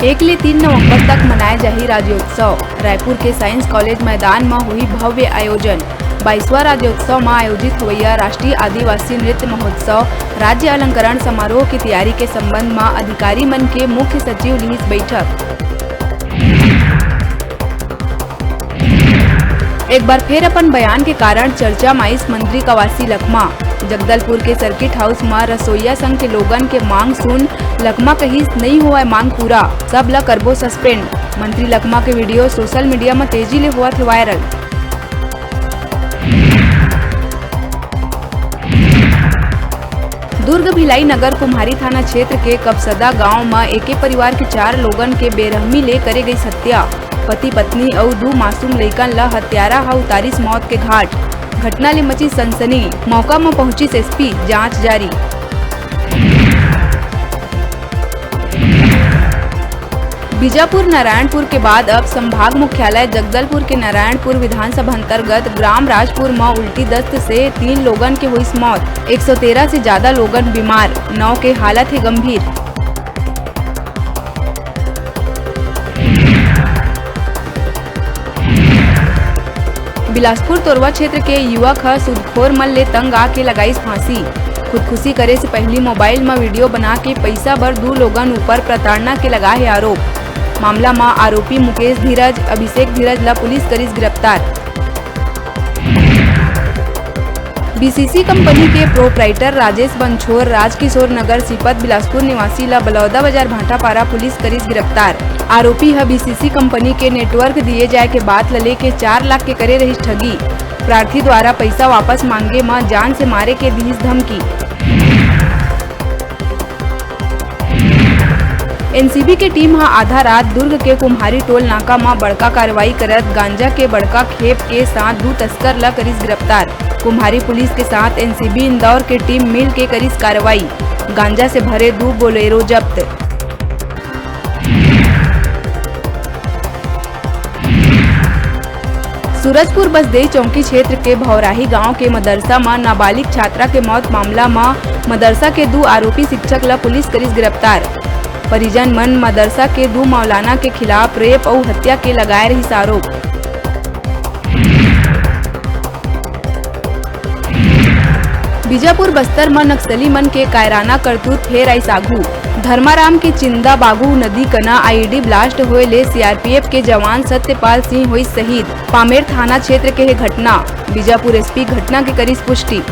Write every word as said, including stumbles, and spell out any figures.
एक ले तीन नवंबर तक मनाए जाही राज्योत्सव। रायपुर के साइंस कॉलेज मैदान म होही भव्य आयोजन। बाईसवाँ राज्योत्सव म आयोजित होवइया राष्ट्रीय आदिवासी नृत्य महोत्सव राज्य अलंकरण समारोह के तैयारी के संबंध म अधिकारी मन के मुख्य सचिव लिहिस बैठक। एक बार फेर अपन बयान के कारण चर्चा म आइस मंत्री कवासी लखमा। जगदलपुर के सर्किट हाउस म रसोईया संघ के लोगन के मांग सुन लखमा कहिस, "नइ होवय मांग पूरा, सब ल करबो सस्पेंड।" मंत्री लखमा के वीडियो सोशल मीडिया म तेजी ले होवत हे वायरल। दुर्ग भिलाई नगर कुम्हारी थाना क्षेत्र के कपसदा गांव म एके परिवार के चार लोगन के बेरहमी ले करे गई हत्या। पति पत्नी अउ दू मासूम लइकन ल हत्यारा ह उतारिस मौत के घाट। घटना ले मची सनसनी, मौका म पहुंचिस एसपी, जांच जारी। बीजापुर नारायणपुर के बाद अब संभाग मुख्यालय जगदलपुर के नारायणपुर विधानसभा अंतर्गत ग्राम राजपुर म उल्टी दस्त से तीन लोगन के होइस मौत, एक सौ तेरह से ज्यादा लोगन बीमार, नौ के हालत हे गंभीर। बिलासपुर तोरवा क्षेत्र के युवक ह सूदखोर मन ले तंग आके लगाइस फांसी। खुदकुशी करे से पहिली मोबाइल म वीडियो बना के पइसा बर दू लोगन ऊपर प्रताड़ना के लगा हे आरोप। मामला म आरोपी मुकेश धीरज, अभिषेक धीरज ल पुलिस करिस गिरफ्तार। बीसीसी कंपनी के प्रोप्राइटर राजेश बंछोर, राजकिशोर नगर सीपत बिलासपुर निवासी ल बलौदा बाजार भाटापारा पुलिस करिस गिरफ्तार। आरोपी ह बीसीसी कंपनी के नेटवर्क दिए जाए के बात ल लेके चार लाख के करे रहिस ठगी। प्रार्थी द्वारा पइसा वापस मांगे म जान से मारे के दिहिस धमकी। एनसीबी के टीम ह आधा रात दुर्ग के कुम्हारी टोल नाका म बड़का कार्रवाई करत गांजा के बड़का खेप के साथ दू तस्कर ल करिस गिरफ्तार। कुम्हारी पुलिस के साथ एनसीबी इंदौर के टीम मिल के करिस कार्रवाई। गांजा से भरे दू बोलेरो जब्त। सूरजपुर बसदेई चौकी क्षेत्र के भौराही गांव के मदरसा म नाबालिग छात्रा के मौत मामला म मदरसा के दू आरोपी शिक्षक ल पुलिस करिस गिरफ्तार। परिजन मन मदरसा के दू मौलाना के खिलाफ रेप अउ हत्या के लगाए रहिस आरोप। बीजापुर बस्तर म नक्सली मन के कायराना करतूत फेर आइस आघू। धर्माराम के चिंदा बागू नदी कना आईईडी ब्लास्ट होए ले सीआरपीएफ के जवान सत्यपाल सिंह होइस शहीद। पामेर थाना क्षेत्र के हे घटना। बीजापुर एसपी घटना के करिस पुष्टि।